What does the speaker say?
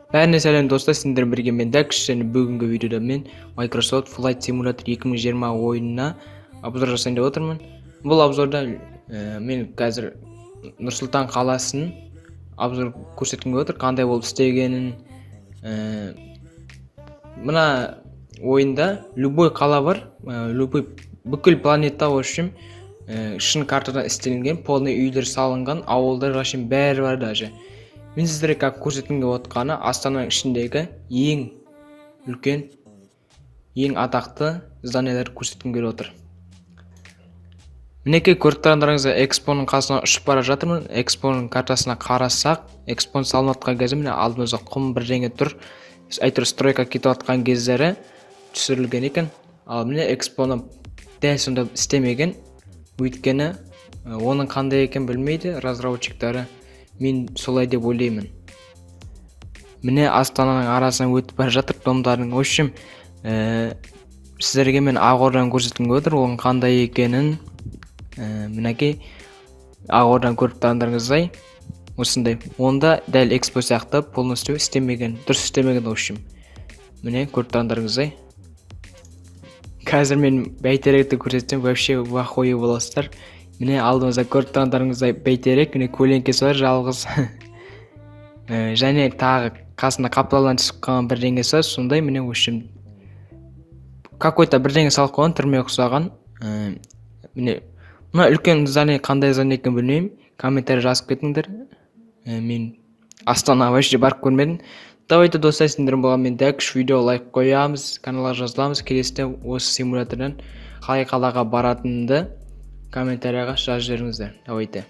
Бәріне сәлем, достар! Сендермен бірге мен, Дәкш, және бүгінгі видеода мен Microsoft Flight Simulator 2020 ойынына обзор жасайын деп отырмын. Бұл обзорда мен қазір Нұр-Сұлтан қаласын обзор көрсеткім келіп отыр, қандай болып істегенін. Мына ойында любой қала бар, любой, бүкіл планета, в общем, шын картадан істелінген, полный үйлер салынған, ауылдар, вообще бәрі бар. Даже мен сіздерге как көрсеткім келіп отқаны Астананың ішіндегі ең үлкен, ең атақты зданияларды көрсеткім келіп отыр. Мінекей, көріп тұрғандарыңыздай, Экспоның қасына ұшып бара жатырмын. Экспоның картасына қарасақ, Экспоны салынып жатқан кезде, міне, алдымызда құм бірдеңе тұр, әйтеуір стройка кетіп жатқан кездері түсірілген екен. Ал міне, Экспоны дәл сонда істемеген, өйткені оның қандай екенін білмейді разработчиктары, мен солай деп ойлаймын. Міне, Астананың арасынан өтіп бара жатыр, домдардың. В общем, сіздерге мен Ақорданы көрсеткім келіп отыр, оның қандай екенін. Мінекей, Ақорданы көріп тұрғандарыңыздай, осындай. Онда дәл Экспо сияқты полностью істемеген, дұрыс істемеген. В общем, міне, көріп тұрғандарыңыздай, қазір мен Бәйтеректі көрсетсем, вообще в ахуе боласыздар. Міне, алдымызда көріп тұрғандарыңыздай, Бәйтерек, міне, көлеңкесі бар жалғыз. Және тағы қасында қапталдан түсіп қалған бірдеңесі бар сондай. Міне, в общем, какой-то бірдеңе салып қойған, түрме ұқсаған. Міне, мына үлкен здание қандай здание екенін білмеймін, комментарий жазып кетіңдер. Мен Астана вообще барып көрмедім. Давайте, достар, сендермен болған мен, Дәкш. Видео лайк қоямыз, каналға жазыламыз. Келесіде осы симулятордан қалай қалаға баратынымды комментарияға жазып жіберіңіздер. Давайте.